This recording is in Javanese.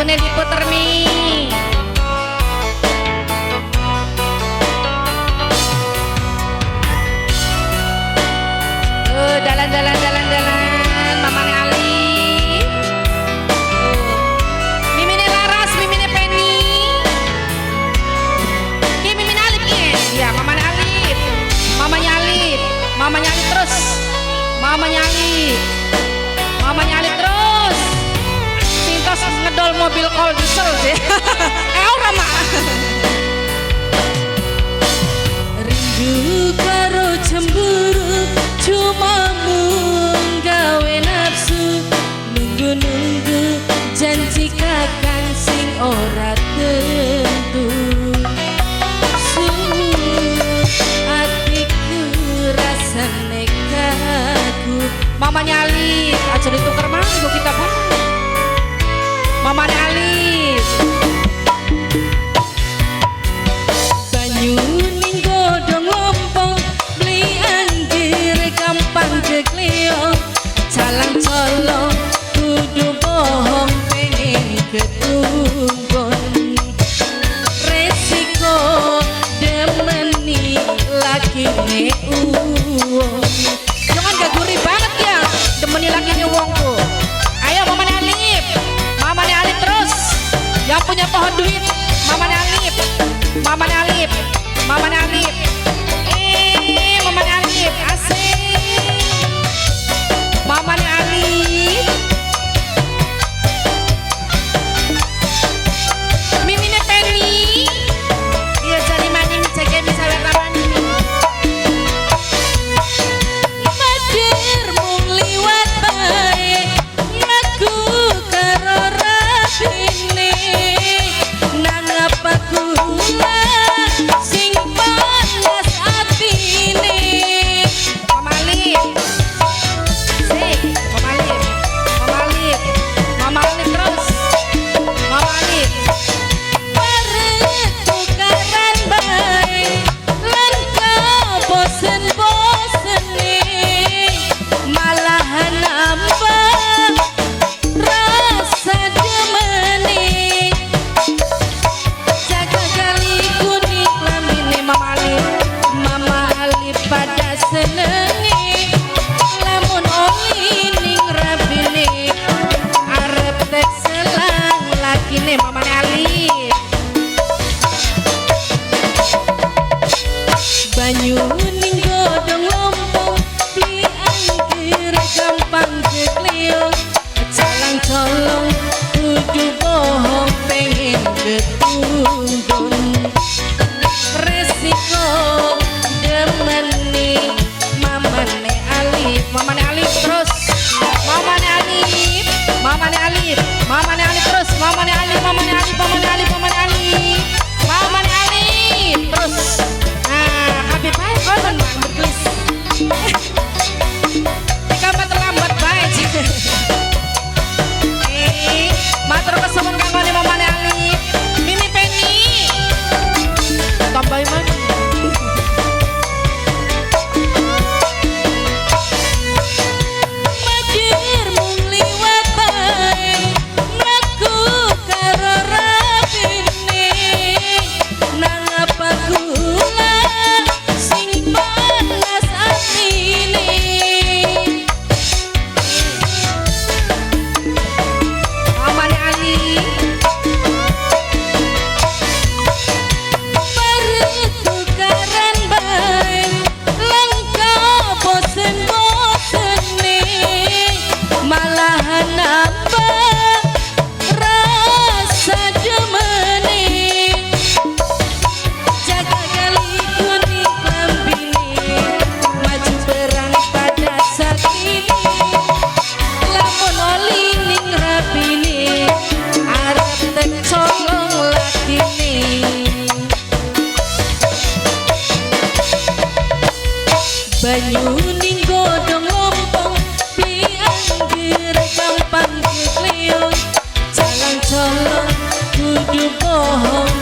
Kanggone hipotermi. Dalan dalan dalan dalan Mamane Ali. Mimine Laras, mimine Penny. Ki mimine Alif ki. Ya, mamane Alif. Mamanya Alif. Mamanya Alif terus. Mamanya Alif. Mamanya Alif terus. Sintos ngedol mobil kol diesel sih. Ora mak. Rindu karo cemburu cuma mung gawe nafsu, nunggu-nunggu janji kakang sing ora tentu. Suwun atiku rasane kaku. Mamanya Alif, aja dituker manggo kita bang. Mamanya Alif. Banyu ning godhong lompong beli anggir gampang kekleo, calang colong kudu bohong pengen ketunggon, resiko demeni lakine uwong. Jangan gak gurih banget ya, demeni lakine wongku. Ayo mamanya Alif, mamanya Alif terus. Yang punya pohon duit, mamanya Alif, mamanya Alif, mamanya Alif. Mamanya Alif, asik. Mamanya Alif. Mimine Penny. Iya jari mani mi jaga mi sawer ramani. Madir mung liwat bae mlaku karo rabine, nang apa kula sing panas atine. Mama Alif. Sik, Mama Alif. Mama Alif. Mama Alif terus. Mama Alif. Bareng tukaran bae lan bosen-bosene, malahan nambah rasa demene. Jaga kali kuning klambine Mama Alif. Mama Alif pada senenge, lamun oli ning rabine arep tek selang lakine. Mamane Alif. Banyu ning godhong lompong beli angkir gampang kekleo, calang colong kudu bohong pengen ketunggon, resiko demeni mamane Alif. Mamane Alif terus. Mamane Alif. Mamane Alif. Mamane Alif terus. Mamane Alif, Mamane Alif, Mamane Alif, Mamane Alif. Mamane Alif terus. Nah, kabeh bae konon mak berkelis. Kapan terlambat bae. Matur kesuwun kanggone Mamane Alif. Mimi Penny. Tambahin mana? Madir mung liwat bae mlaku karo rabine, nang apa kula sing panas atine. Mamane Ali. Bareng tukaran bae lan bosen-bosene, malahan nambah rasa demene. Jaga kali kuning klambine maju perang pada sakini, lamun oli ning rabine arep tek colong lakine. Banyu ning godhong lompong beli anggir gampang kekleo, calang colong kudu bohong.